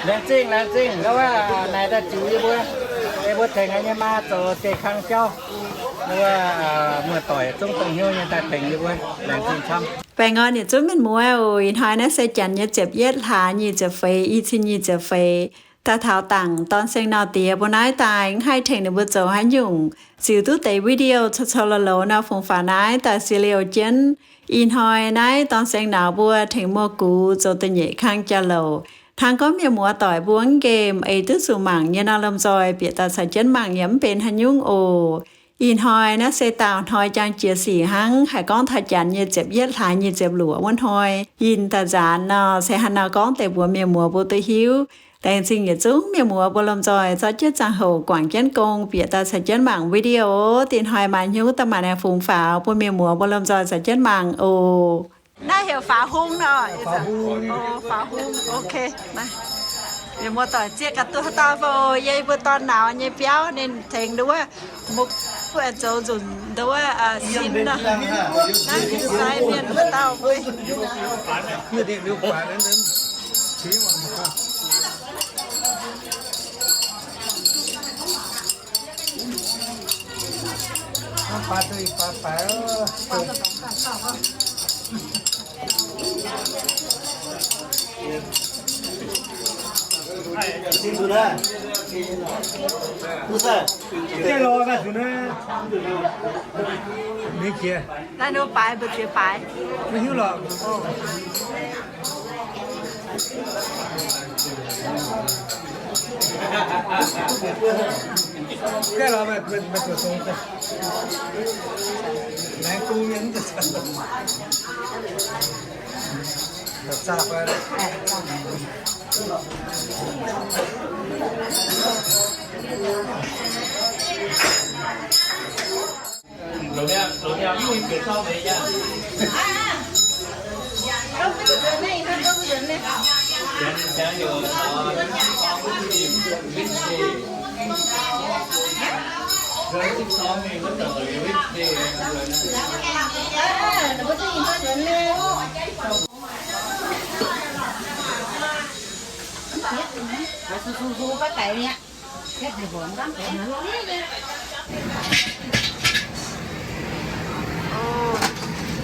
Laengz zingh, laengz zingh, wuov naaic daaih ziux yie mbuo, yie mbuo tengx nyei maa zoux zeh kang jauv. Wuov muoz-doic zungv dongh hnyouv nyei daaih tengx yie mbuo, laengz zingh camv. Baengh orn yietc zungv mienh muoz oc. Ih hnoi naaiv se janx nyei ziepc yietv hlaax nyic ziepc feix, i cin nyic ziepc feix. Daaih taux dangc dorn seng nor diex mbuo naaiv daaih mv haih tengx ninh mbuo zoux haaix nyungc. Ziux duqv deix video cou cou loz-loz nor fungx faaux naaiv daaih se liouh jienv. Ih hnoi naaiv dorn seng nauz mbuo tengx muoz-gux zoux da'nyeic kang jauv-louc. Hnangv gorngv mienh muoz-doic mbuo mv nqemh eix duqv zuqc mangc nyei nor, lomh nzoih bieqc daaih caux jienv mangc yaac mv benx haaix nyungc oc. Ih hnoi naaiv se daauh hnoi jang jiex sic hnangv, haiz gorngv taux janx nyei ziepc yietv hlaax nyic ziepc luoqc wuov hnoi yinh daaih nzaanx nor, se hnangv nor gorngv deix mbuox mienh muoz mbuo duqv hiuv. Laengz zingh yietc zungv mienh muoz mbuo lomh nzoih zorqv jienv ziangh hoc guangc jienv gong bieqc daaih caux jienv mangc video. Dinh hnoi maaih hnyouv daaih maaih naaiv fungx faaux bun mienh muoz mbuo lomh nzoih caux jienv mangc oc. Naaiv heuc faaux hung nor. Faaux hung. Ok, mienh muoz-doic zieqv ga'duqv haaix dauh fai? Yie mbuo dorn nauz nyei biauv ninh tengx nduov, mbuo zoux nzunc nduov sin nor. Naaiv sai mienh haaix dauh mbuo. Naaiv nu baaix mbu'ziex baaix.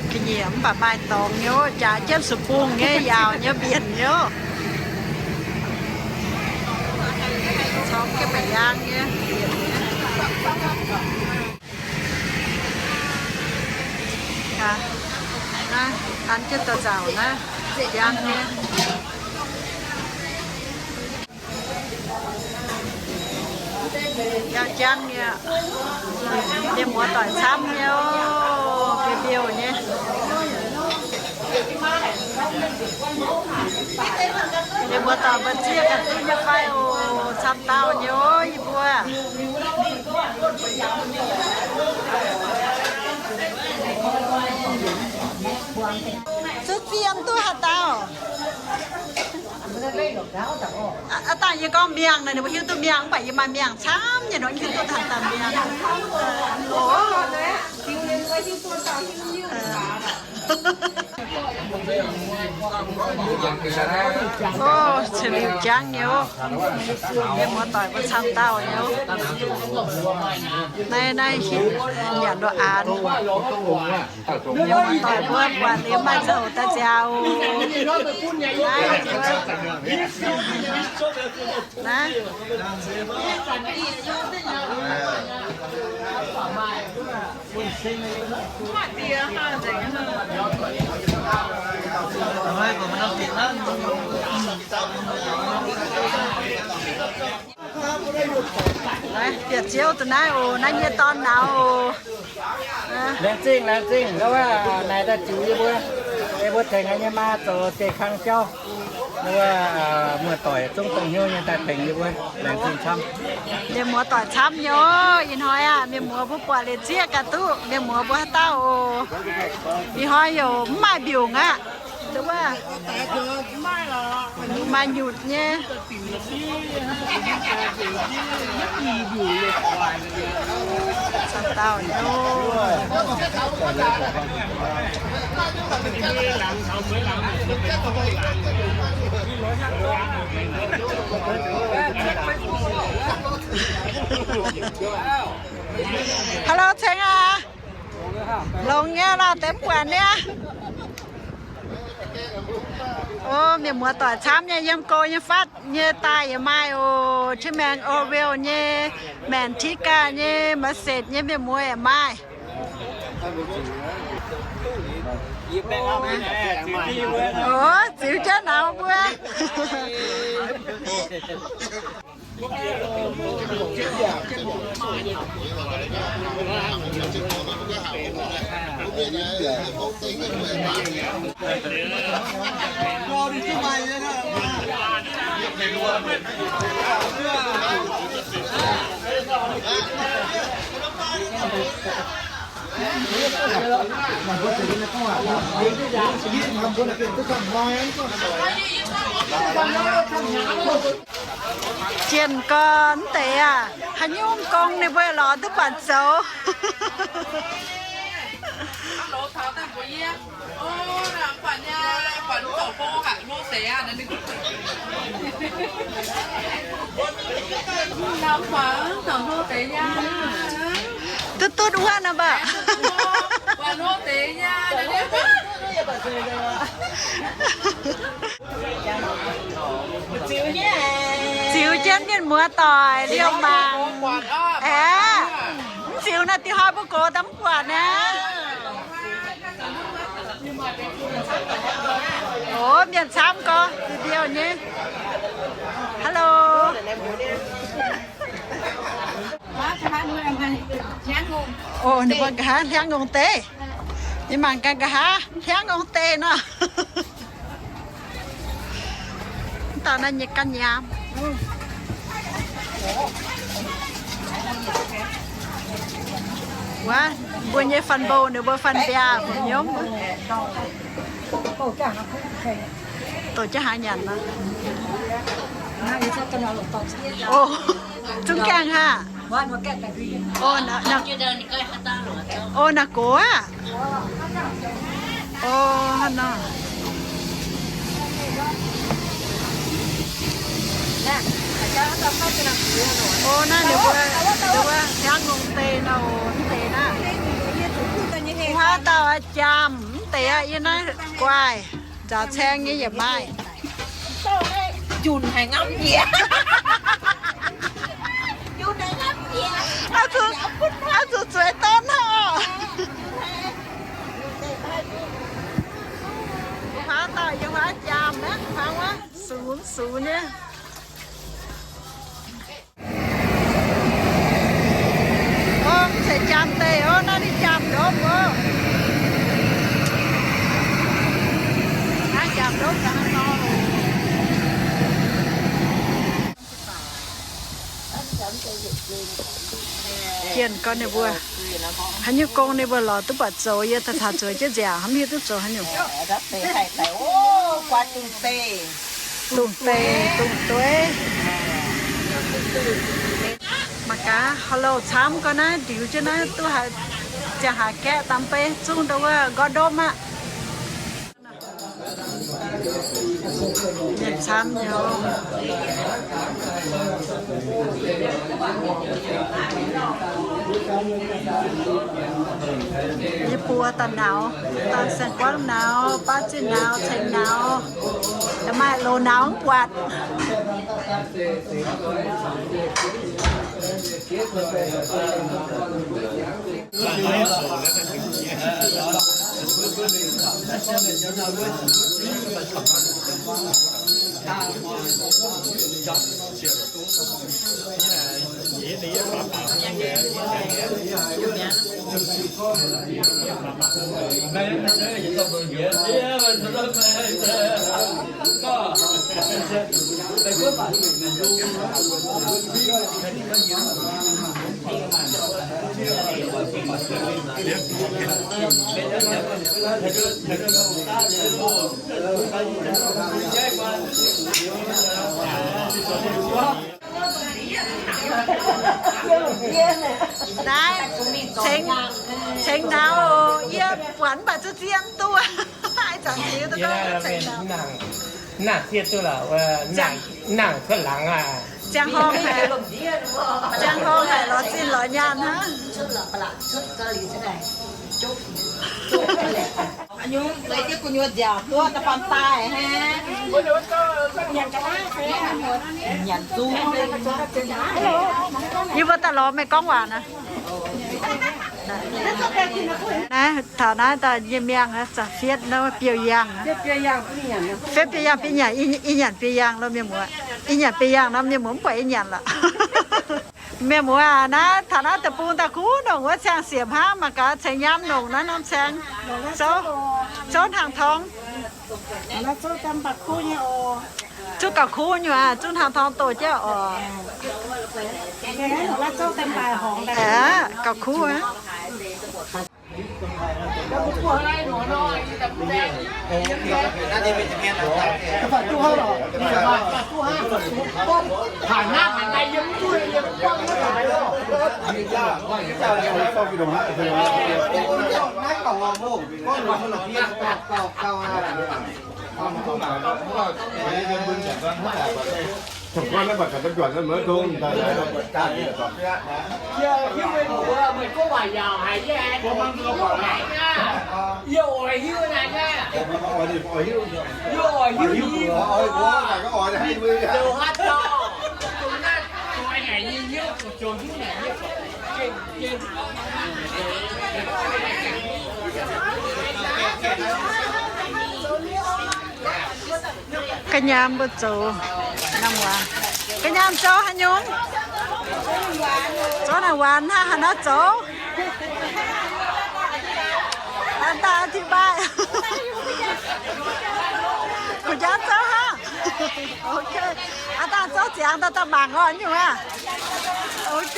Ga'nyiec mv baac maaih dorngx nyei, jaax jienv su-bung nyei, yaauc nyei, mbienc nyei. Corng jienv mba'yaang nyei. Naaiv an jienv da'zauc naaiv, jang nyei. Yangh jang nyei, mienh muoz-doic camv nyei oc, biouv-biouh nyei. Mienh muoz-doic mbuo zieqv ga'duqv nyei fai oc, camv dauh nyei oc, yie mbuo. Zuqc ziemx duqv haaix dauh. Aav dangh yie gorngv miangh nor, ninh mbuo hiuv duqv miangh, mv baac yie maaih miangh camv nyei nor, hiuv duqv haaix dauh miangh. Oc, ceix liuz jangv nyei oc. Mienh muoz-doic mbuo camv dauh nyei oc. Naaiv, naaiv hitv nyanc lo aanx. Mienh muoz-doic mbuo buatc liuz maaih ziangh hoc daaih nziaauc. Naaiv, naaiv. Naaiv bieqc ziouv da'naaiv oc, naaiv nyei dorn nauz oc. Laengz zingh, laengz zingh, wuov naaic daaih ziux yie mbuo, yie mbuo tengx nyei maa zoux zeh kang jauv. Wuov muoz-doic zungv dongh hnyouv nyei daaih tengx yie mbuo, laengz zingh camv. Mienh muoz-doic camv nyei oc. Ih hnoi aah, mienh muoz mbuo buatc liuz zieqv ga'duqv mienh muoz mbuo haaix dauh oc. Ih hnoi yaac mv maaih mbiungc aqv. Maaih nyutc nyei. Camv dauh nyei oc. Hello, ceng aac. Longx nyei lorqc, deix mv buatc nyei. O, mienh muoz doic camv nyei, yiem go nyei fatv nyei daaih yaac maaih oc. Qiex Maengh Oreo nyei, Manteca nyei, Merced nyei, mienh muoz yaac maaih. O, ziux jienv nauz mbuo. Jienh gorn mv deix aah, haaix nyungc gong ninh mbuo lorz duqv buatc zoux. Duqv duqv wuov nor mbac. Ziux jienv mienh muoz doic liouh mangc. Aeqv, mv ziux naaiv diuh hnoi mbuo gox daaih mv buatc naaiv. O, mienh camv gorx, liouh nyei. Hello. O, ninh mbuo nqa'haav hliangv ngongh deix. Yie mangc gaax nqa'haav hliangv ngongh deix nor. Mv dauh naaiv nyei ganh nyaam. Wuov, mbuo nyei fanh mbou, ninh mbuo fanh mbiaauc, mbuo nyiemv. Doqc jienv haaix nyanc nor. O, zungv gaengh haah? O, naaiv gox aqv. O, hnangv nor. O, naaiv ninh mbuo, ninh mbuo hliangv ngongh deix nor, mv deix naaiv. Wuov dauh jaamh mv deix aqv, yie naaiv guaih. Nzaaux caeng nyei yaac maaih. Junh haic ngamv njiec. Junh haic ngamv njiec. Oix zuqc, oix zuqc zueiz donv hnangv oc. Huaav dauh yiem huaav jaamh naaiv, huaav wuov sux sux nyei. O, mv zeiz jaamh deic oc, naaiv ninh jaamh ndopv oc. Naaiv jaamh ndopv daaih hnangv nor. Jienh gorn ninh mbuo haaix nyungc gong ninh mbuo lorz duqv buatc zoux, yie taux taux zueiz jienv nziaauc, hnamv hiuv duqv zoux haaix nyungc. Dongh deix, dongh dueiv. Mangc gaax, haaix louh camv gorn naaiv ndiux jienv naaiv duqv haaix, ziangh haaix gaeqv dam bei zungv ndau wuov nqorngv ndopv aqv. Mienh camv nyei. Yie mbuo daaih nauz, daaih saeng-guangv nauz, baav zinh nauz, ceng nauz, yaac maaih loz nauz mv buatc. Naaiv, ceng, ceng nauz, yie buatc mv baac zieqv zieqv mv duqv. Ih zanc ziux duqv gorngv ceng nauz. Nangc zieqv duqv lorqc, nangc cuotv laangz aqv. Ziangh horngh haic, ziangh horngh haic lorz zinh lorz nyaanh hnangv. Yie mbuo daaih lorz meih gorngv waac naaiv. Naaiv taux naaiv daaih nyei miangh za'fietv nor biouv-yangh. Fietv biouv-yangh, biouv-yangh, ih nyanc biouv-yangh lo mienh muoz. Ih nyanc biouv-yangh nor mienh muoz mv buatc ih nyanc lorqc. Mienh muoz aac, naaiv taux naaiv deic-bung daaih kuv nongc wuov caeng siepv hnangv, mangc gaax cingx nyaam nongc naaiv norm caeng. Zouv, zouv hnaangx torngv. Zuqc gauh kuv nyei aac, zuqc hnaangx torngv doh jienv oc. Aav, gauh kuv aqv. Ga'nyaam mbuo zoux naamh waanc. Ga'nyaam zoux haaix nyungc? Zoux naamh waanc hnangv haaix nor zoux? Aa dangh อธิบาย. Kuh jaav zoux hnangv. Ok. Aa dangh zoux ziangx daaih daaih mangc orqc nyungc aqv. Ok.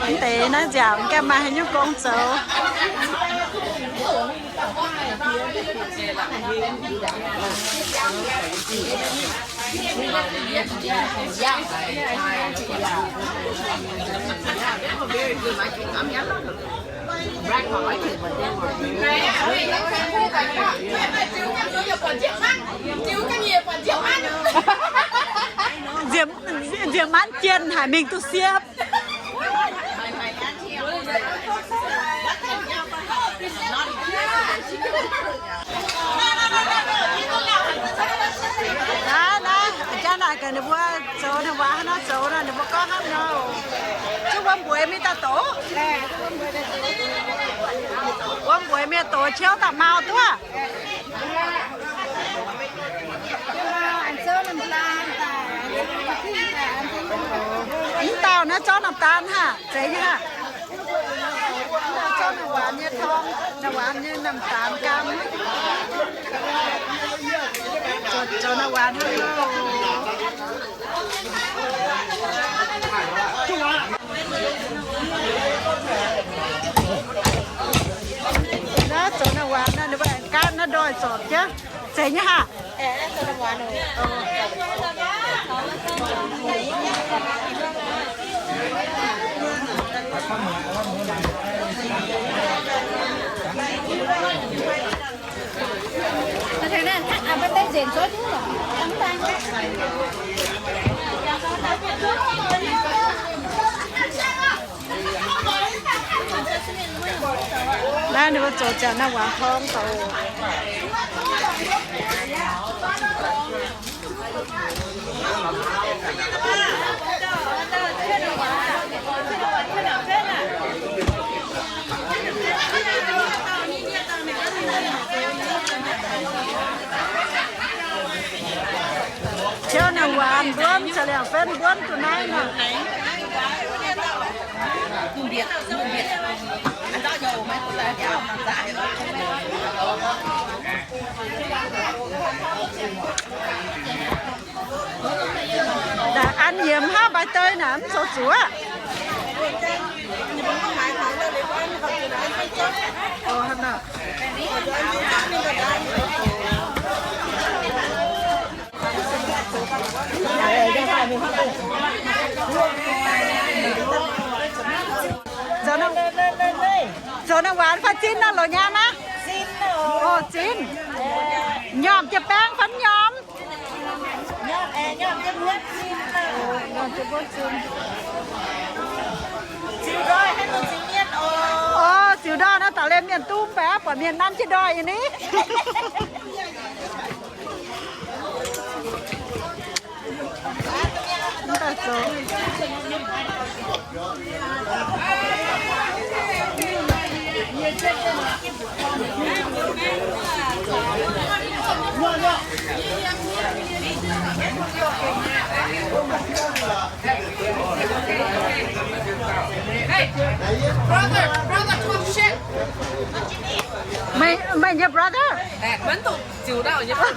Mv deix naaiv nziaauc mv gaengh maaih haaix nyungc gong zoux. Nziex, nziex maanc jienh haic mingh duqv siepv. Naaiv, naaiv, jaa naaic gaax ninh mbuo zoux naamh waanc hnangv nor zoux nor, ninh mbuo gorngv hnangv nor. Zuqc wuom mbueix mingh daaih doqc. Wuom mbueix mingh doqc ciouv daaih mau duqv. Mv dauh naaiv zorqv น้ำตาล haic, zeiz nyei haic. Zorqv naamh waanc nyei torngv, naamh waanc nyei น้ำตาล gaam. Zoux naamh waanc hnangv nor. Naaiv zoux naamh waanc naaiv, ninh mbuo aengx gaatv naaiv ndoih zorpc jienv. Zeiz nyei haic. Naaiv ninh mbuo zoux ziangx naamh waanc torngv doqc. Ziouc naamh waanc mbuonv, ziouc liangx-fenv mbuonv duqv naaiv nor. Naaic an yiemx hnangv mbaix deix naaic mv zoux zuqc aqv. Zoux naamh waanc fai zinh nor, loz nyaam aqv? Oc, zinh. Nyormh jiex baeng fai mv nyormh? Orv, ziux ndoih naaiv daaih liemh mienh duqv mv baac buatc mienh nanv jienv ndoih nyei ni. Hey, brother, brother, come on, shit. My, my, your brother? Eh, mv duqv ziux ndau nyei phone.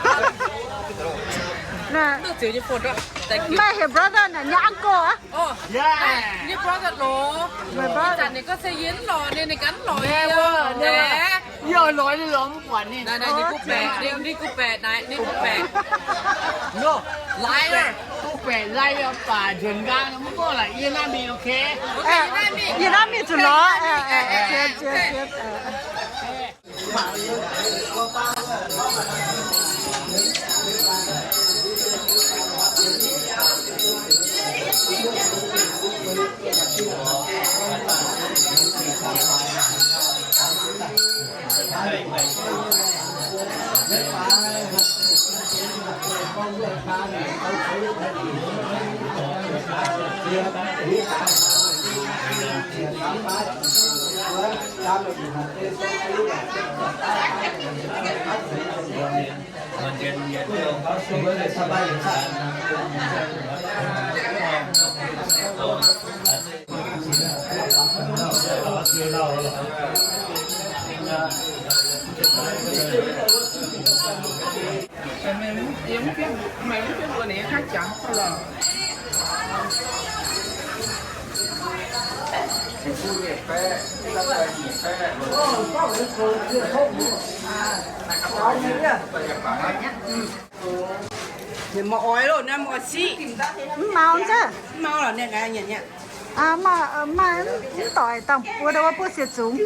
Nah. Mv duqv ziux nyei phone ndau. Thank you. My, your brother naaic, your uncle, ah? Oh, yeah. Nyei brother lorqc. My brother. Ih zanc ninh gorngv se yie mv lorz ninh, ninh ganh mv lorz yie. Yie oix lorz ninh lorz mv buatc ninh. Naaiv, naaiv, ninh kuv baeqc, ninh, ninh kuv baeqc, naaiv, ninh kuv baeqc. No, liar. Kuv baeqc liar baac nzuonx nqaang mv gorngv laaix yie naaiv mingh, okay? Yie naaiv mingh zuqc lorz. Mv mau nzengc. Mv mau lorqc, ninh nqaai nyanc nyanc. Maaih, maaih mv doic dangh mbuo, wuov buov siec zungx.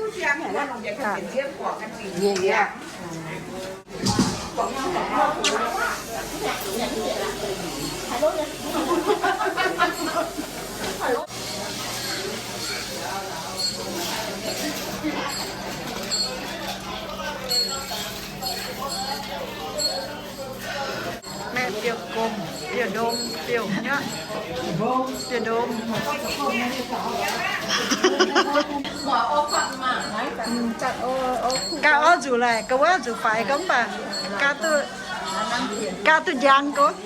Maeqv biouv-gomh, biouv-ndom, biouv-nyuoqv, biouv-ndom. Gaax orv nzuqc laic, ga'wuov nzuqc faix gorngv mv baac gaax duqv, gaax duqv njang gorngv.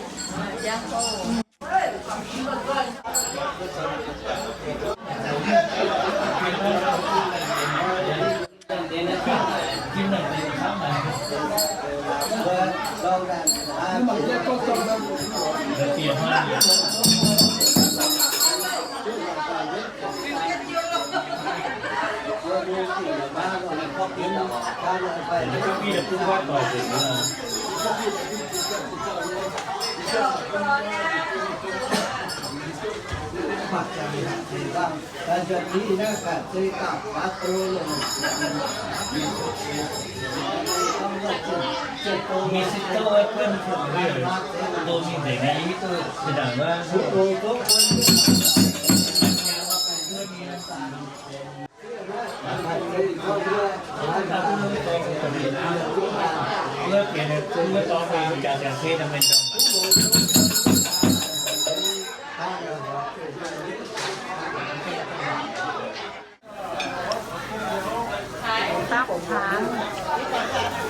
Dapv hnaangx,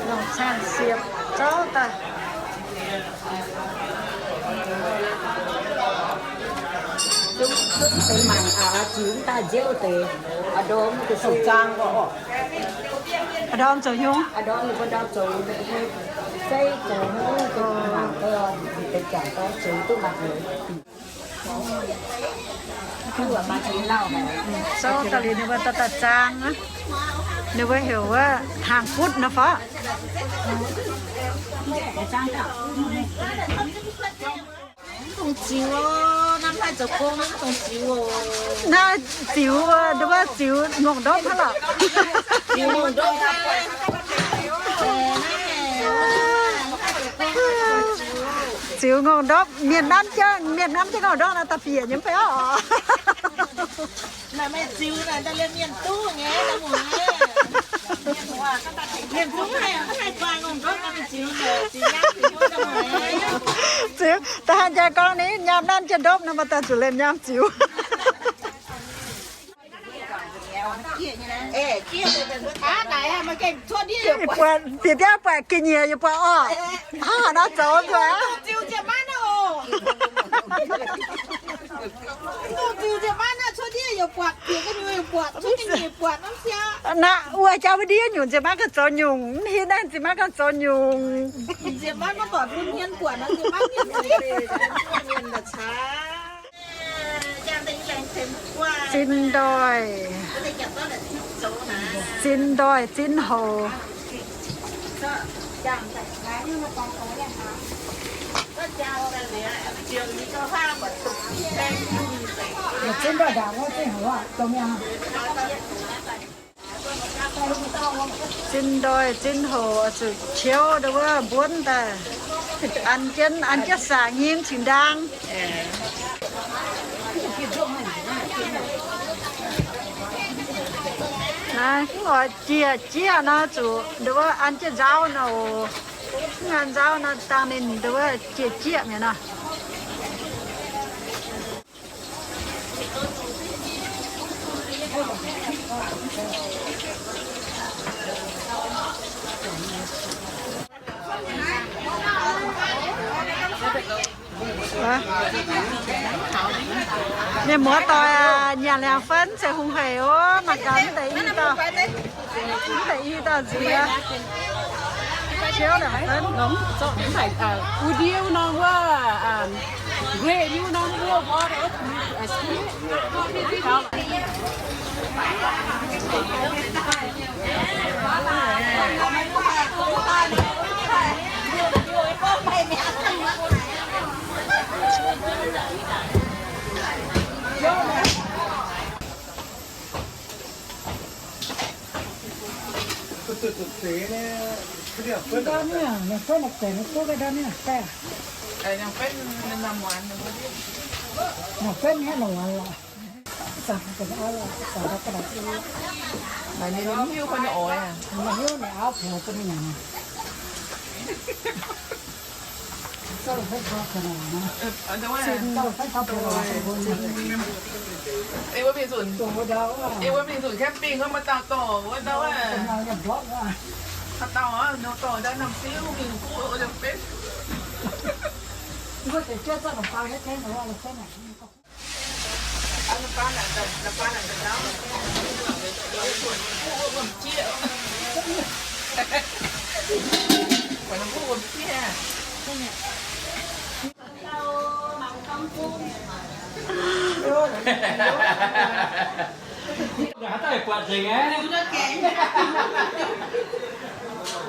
longc cang siepv zouv daaih. Zungv, zungv deix mangc, aa, ziux daaih nziouv deix. Aa, ndorm, aa, ndorm zoux hnyungv. Aa, ndorm ninh mbuo ndau zoux, fei zoux hnyungv, mangc gaax, deix jangc gaax, zoux duqv mangc gaax. Zouv daaih liuz ninh mbuo daaih daaih zaang aqv. Ninh mbuo heuc wuov hnaangx butv nor fai? Mv dungx ziux, naaiv haih zoux gong, mv dungx ziux oc. Naaiv ziux, ninh mbuo ziux ngongh ndopv hnangv lorqc. Ziux ngongh ndopv hnangv. Ziux ngongh ndortv, mienh nanv jienv, mienh nanv jienv ngongh ndortv naaiv daaih bieqc nyei mv bei oc. Naaiv meih ziux naaic daaih liemh mienh duqv nyei, daaih muangx nyei. Mienh duqv haih, haih guaaih ngongh ndortv naaiv meih ziux naaic, ziux nyaam ziux daaih muangx nyei. Ziux, da'han jaa gorngv ninh nyaam nanv jienv ndopv nor, maaih daaih zuqc liemh nyaam ziux. Buatc bieqc biauv buatc ga'nyiec yaac buatc orqc. Hnangv haaix nor zoux nzuonx? Naaiv wuov jauv wuov ndiev nyungc nziex maiv ganh zoux nyungc, mv hiuv naaiv nziex maiv ganh zoux nyungc. Zin ndoih, zin ndoih, zin houc. Zin ndoih zin houc zuqc qiouv ndau wuov mbuonv daaih. An jienv, an jienv saangc nyim cingx ndaang. Naaiv oix jiex jieqv nor zuqc ndau wuov an jienv nzauv nor oc. Mv an nzauv nor dangh ninh ndau wuov jiex jieqv mi'aqv nor. Mienh muoz doic aac, nyanc liangx fenv se hungh hec oc. Mangc gaax, mv deix i dauh, mv deix i dauh nzuiz. Ciouv liangx fenv. Uv ndiev norm wuov, nqueqv ndiev norm wuov, Ninh hiuv fai ninh oix aac? Ih, wuov mingh nzunc, ih, wuov mingh nzunc camping wuov, maaih dauh dorh wuov dauh aac. Haaix dauh aac, nor dorh daaih norm siuv mingh kuv wuov benv.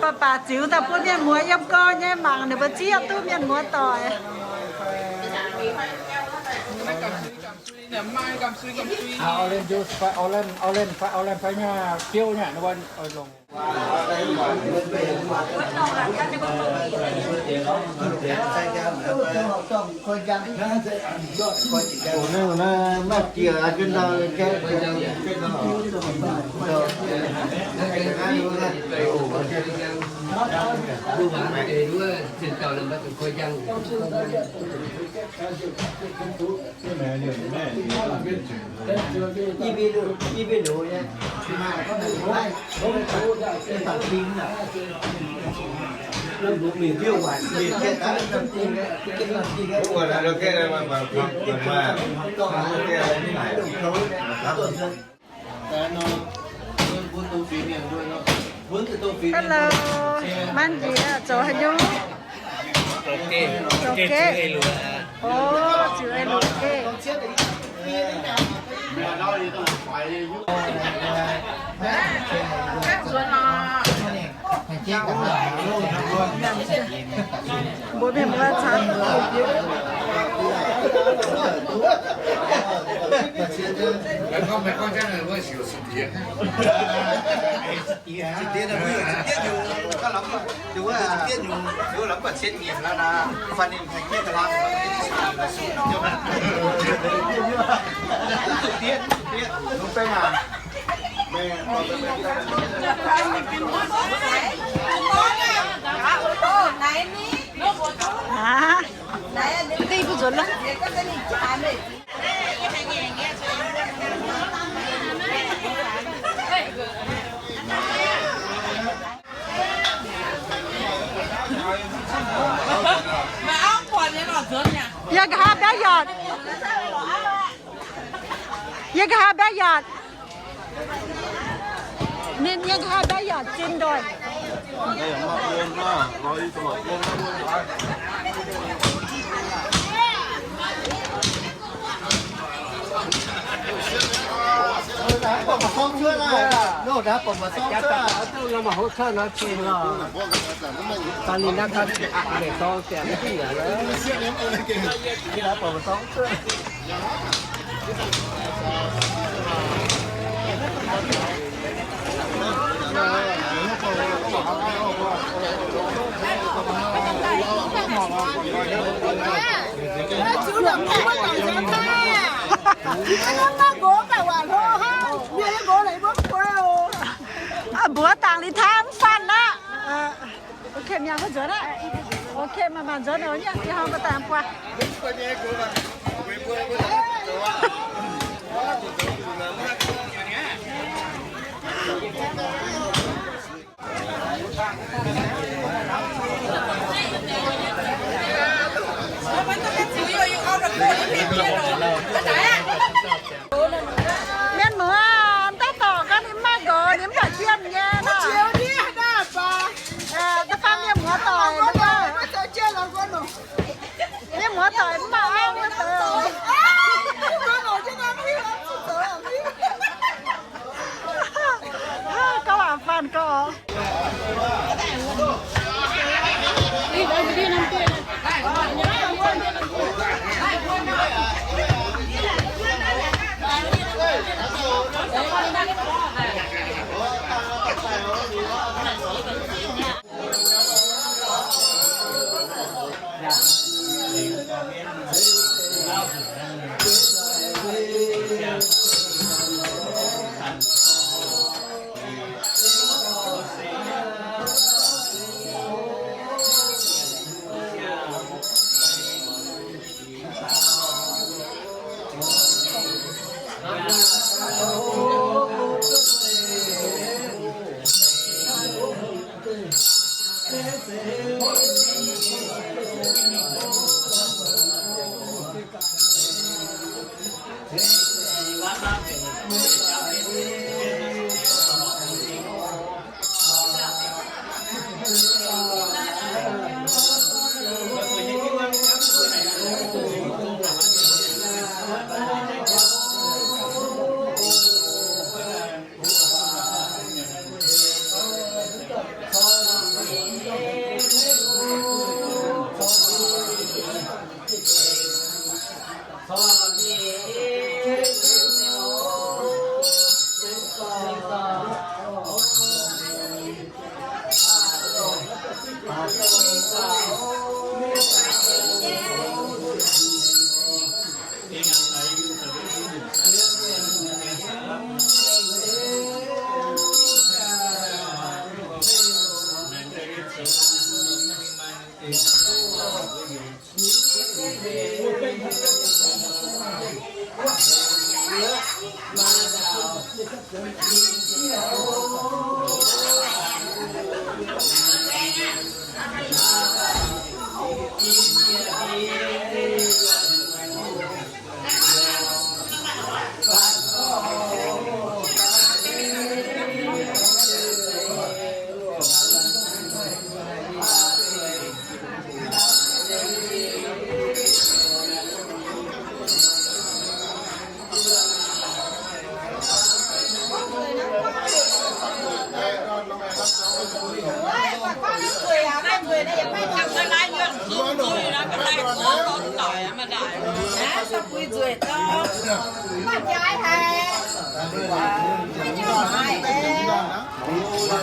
Baac baac ziux daaih bun mienh muoz yiem gorx nyei mangc ninh mbuo zieqv duqv mienh muoz doic. Orange juice fai orange, orange fai, orange fai nyei, biouv nyei, ninh mbuo longc. Hello, maiv nziex zoux haaix nyungc? Zoux geh. O, ziux eix luoqc geh. Mbuo mienh muoz camv. Aa, deix mbuo nzuonx lorqc. Yie nqa'haav mbiauv yaac, yie nqa'haav mbiauv yaac, ninh yie nqa'haav mbiauv yaac zinh ndoih. Mbuox dangc liuz taaih mv faanh aqv. Ok, mi'aqv, mbuo nzuonx aqv. Ok, maaih maanc nzuonx oc, nyei ih hnoi mbuo daaih buatc. Mienh muoz, daaih dorc gau ninh mv maaih nqox, ninh mv baac jiem nyei nor. Da'faanh mienh muoz doic. Mienh muoz doic mv maaih auv nyei deix. Gauh aqc faanh gauh.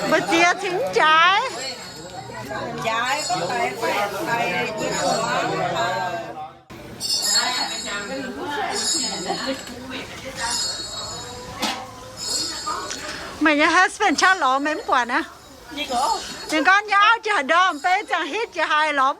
Mbu'ziex cingx jaaix. Meih nyei husband qaqv lorz meih mv buatc aqv. Ninh gorngv nyei auv jiex haaix ndorm, beiv ziangh hitv jiex haaix lorz.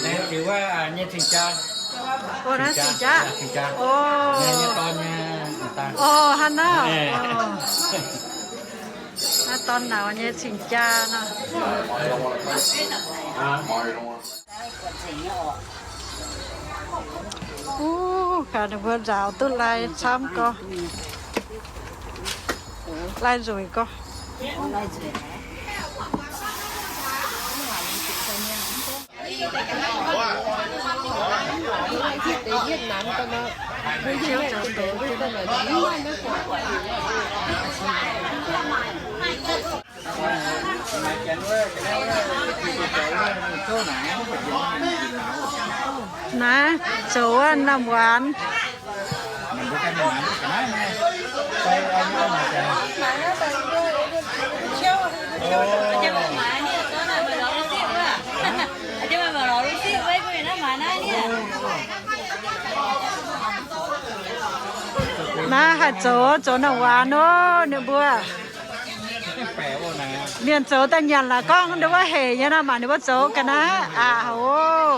Naaiv ziux wuov nyei cing-jaa. Naaiv cing-jaa. Naaiv nyei dorn nyei. Hnangv naaiv. Naaiv dorn nauz nyei cing-jaa nor. Uv, gaax ninh mbuo nzaaux duqv lai camv gorx, lai nzueic gorx. Naaiv zoux wuov น้ำหวาน. Naaiv haih zoux, zoux naaiv waanc nor, ninh mbuo mienh zoux daaih nyanc laaix gorngv nduov wuov hec nyei nor, mangc ninh mbuo zoux ga'naaiv aqv. Hov,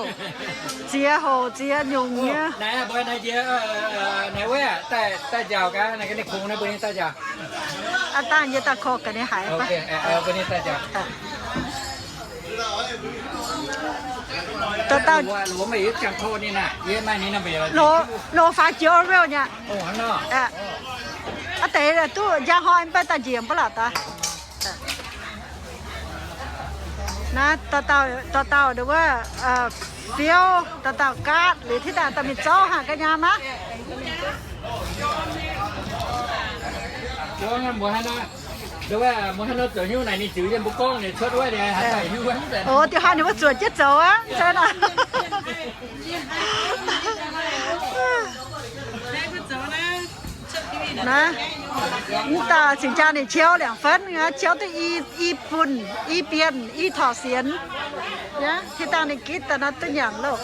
ziex houc ziex nyungc nyei. Aa, dangh yie daaih korv ga'naaiv haiz. Dauh dauh loz faaux jiex orv nyei. Aav deix duqv njang hnoi mv baac daaih njiec mv baac lorqc daaih. Naaiv dauh dauh nduov wuov fiouv, dauh dauh gaatv liuz, tiv daaih dauh mingh zorqv hnangv ga'nyaam aqv. Ov, diuh hnoi ninh mbuo zuotc jienv zoux aqv. Naaiv, mv dauh cingx jaa ninh qiouv liangx fenv, qiouv duqv i, i bunh, i bienh, i torqc sienx. Tiv dangh ninh gitv daaih naaiv duqv nyanc loh.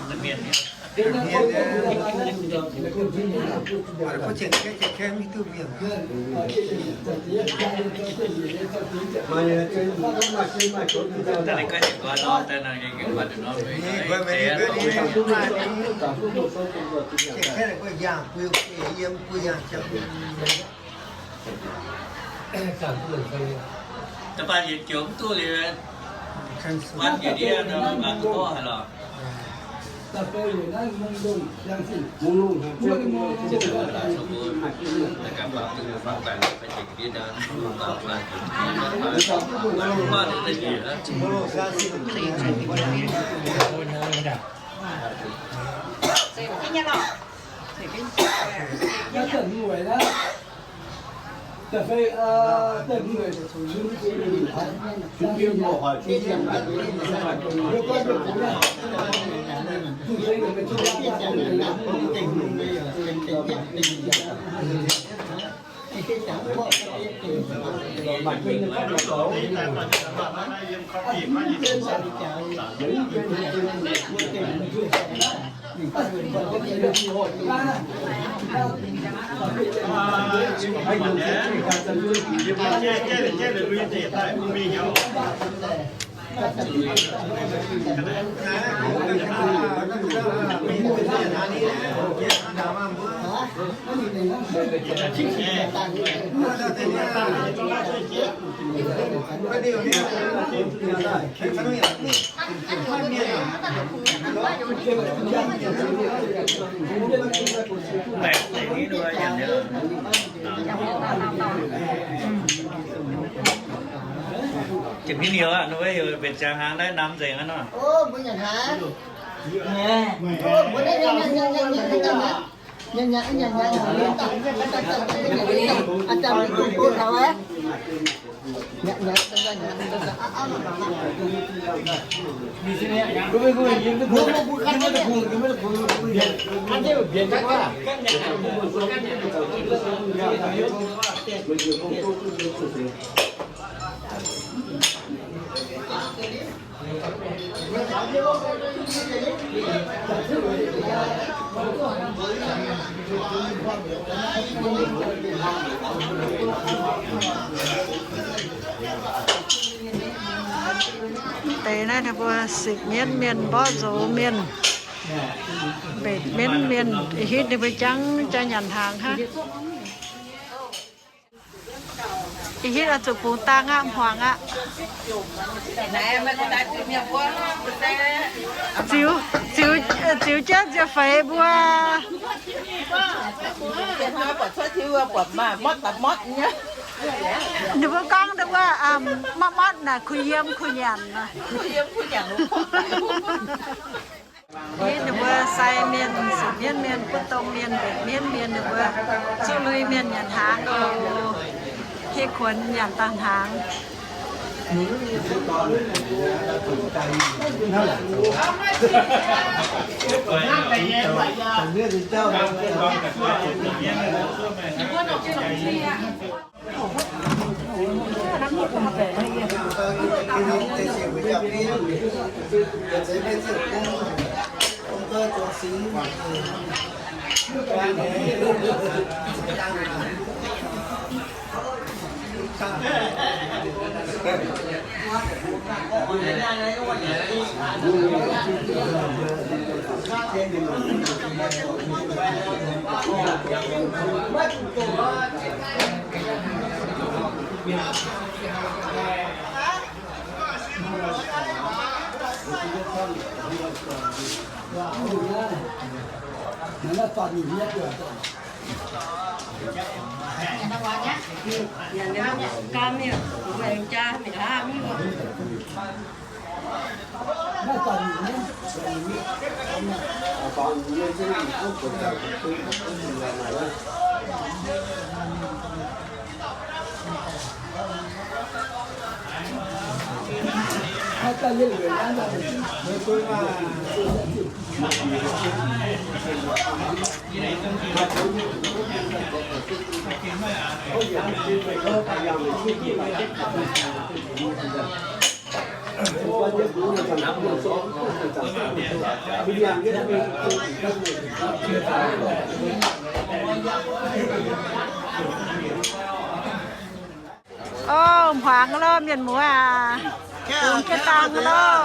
Yiem, yiem, yiem. Baac yietc joux mv duqv liuz, guanh njiec ndiev nor, mangc gorngv haaix lorqc. Jiex mingh liuz aqv, ninh mbuo heuc mbenc ziangx hnaangx naaiv namx nzengc aqv nor. Deix naaiv ninh mbuo sipc mienv mienh, mborqv nzox mienh, mbenc mienv mienh, ih hitv ninh mbuo jangv jaa nyanc hnaangx hnangv. Ih hitv oix zuqc bungx dangh aqv, hmuangx aqv. Ziux, ziux, ziux jienv nziex feix mbuo. Ninh mbuo gorngv ninh mbuo motv motv naaic, kuh yiem kuh nyanc. Hitv ninh mbuo sai mienh, sipc mienv mienh, butv dongh mienh, mbenc mienv mienh, ninh mbuo zuqc lui mienh nyanc hnaangx oc. Hitv kuonx nyanc daaih hnaangx. Ov, hmuangx loh mienh muoz aac. Bungx jienv dangh loh.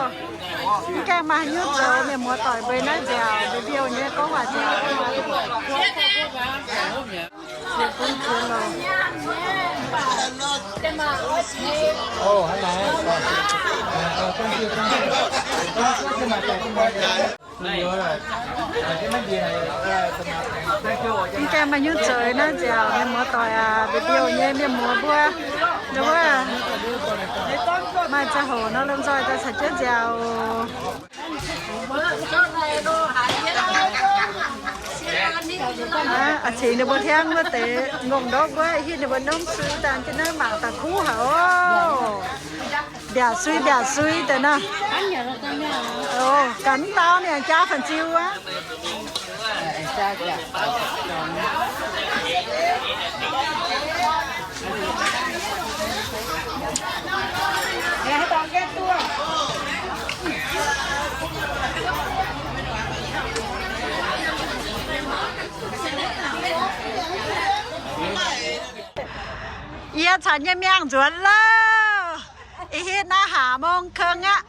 Mv gaengh maaih haaix nyungc zoux, mienh muoz doic mbuo naaiv nziaauc mbiouh nyei gorngv waac. Mv gaengh maaih nyungc zueiz naaiv nziaauc, mienh muoz-doic aac, mbiouh mbiouh nyei mienh muoz mbuo, nduov wuov, maaih ziangh hoc nor lomh nzoih daaih caux jienv nziaauc. A'cingx ninh mbuo hliangv wuov deix ngongh ndortv wuov, hitv ninh mbuo norm sui dangh jienv naaiv mangc daaih kuv haic oc. Mbiaauc sui, mbiaauc sui deix nor. Ganh dau niangx jaa fan ziu aqv. Yie caux nyei miangh nzuonx lauh. Ih hitv naaiv haac mong keng aqv.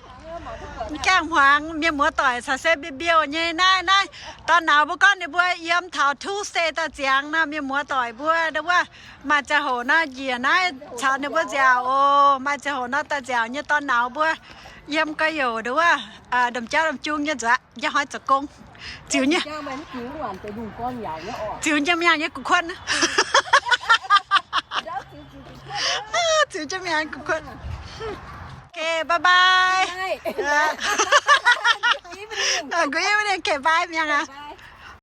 Mv gaengh hmuangx mienh muoz-doic caux se mbiouh mbiouh nyei naaiv, naaiv dorn nauz mbuo gorngv ninh mbuo yiem taux Tuesday daaih ziangx nor, mienh muoz-doic mbuo, nduov wuov, maaih ziangh hoc nor njiec naaiv caux ninh mbuo nziaauc oc. Maaih ziangh hoc nor daaih nziaauc nyei dorn nauz mbuo yiem gorx-youz, nduov wuov, domh jauv domh jung nyei nzuonx, njang hnoi zoux gong. Ziux nyei, ziux nyei miangh nyei gu'kuotv. Ziux nyei miangh nyei gu'kuotv. Okay, bye bye. Good evening. Okay, bye miangh aqv.